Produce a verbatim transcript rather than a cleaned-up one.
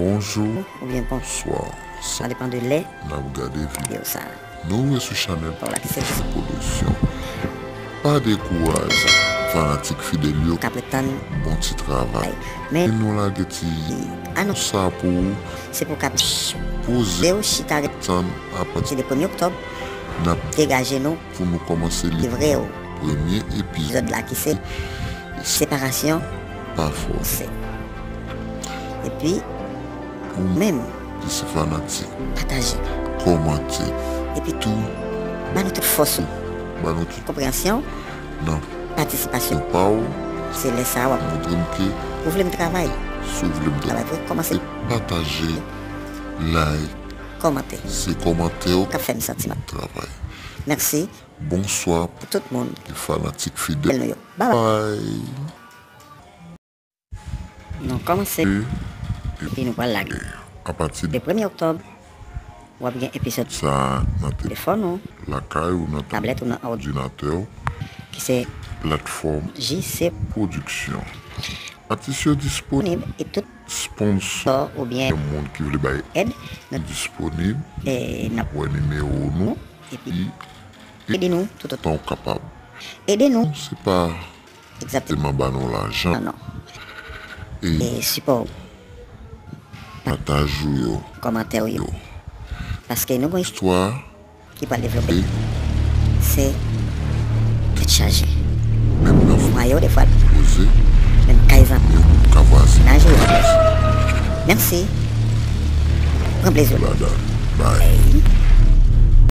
Bonjou, oubyen bonswa. Sa depan de lè n ap gade videyo sa a. Nou re sou chanèl Paola ki se Pwodiksyon. Pa dekouraje, fanatik fidèl yo. K ap ret tann bon ti travay. Men nou lage ti anons sa pou ou. Se pou w ka poze w chita ret tann apati de premye oktòb. N ap degaje nou pou nou kòmanse li vre yo. Premye epizòd la ki se separasyon pa fòse. Epi ou menm ki se fanatik, pataje, kòmante, epi tou ba nou tout fòs ou, ba nou tout konpreyansyon nan patisipasyon pa w. Se lè sa a w ap montre m ke ou vle m travay. Si w vle m travay vre, kòmanse pataje, like, kòmante. Se kòmantè yo k ap fè m santi m ap travay. Mèsi. Bonswa pou tout moun ki fanatik fidèl nou yo. Bye bye. Nou kòmanse. Epi nou pral lage. Apati de premye oktòb, w ap gen epizòd sa nan telefòn ou, lakay ou, nan tablèt ou, nan òdinatè w, ki se platfòm J C Pwodiksyon. Atis yo disponib e tout sponsò oubyen moun ki vle bay èd disponib. N ap wè nimewo nou epi ede nou toutotan w kapab. Ede nou. Se pa egzakteman ba nou lajan. Non, non. E sipò w. Pataj ou yo. Kòmantè w yo. Paske nou gen istwa ki pral devlope. Se tèt chaje. Menm nan fwaye w defwa. Poze. Menm kay zanmi yo. Ka vwazinaj ou yo. Mèsi. Pran plezi w. Ladan. Bye.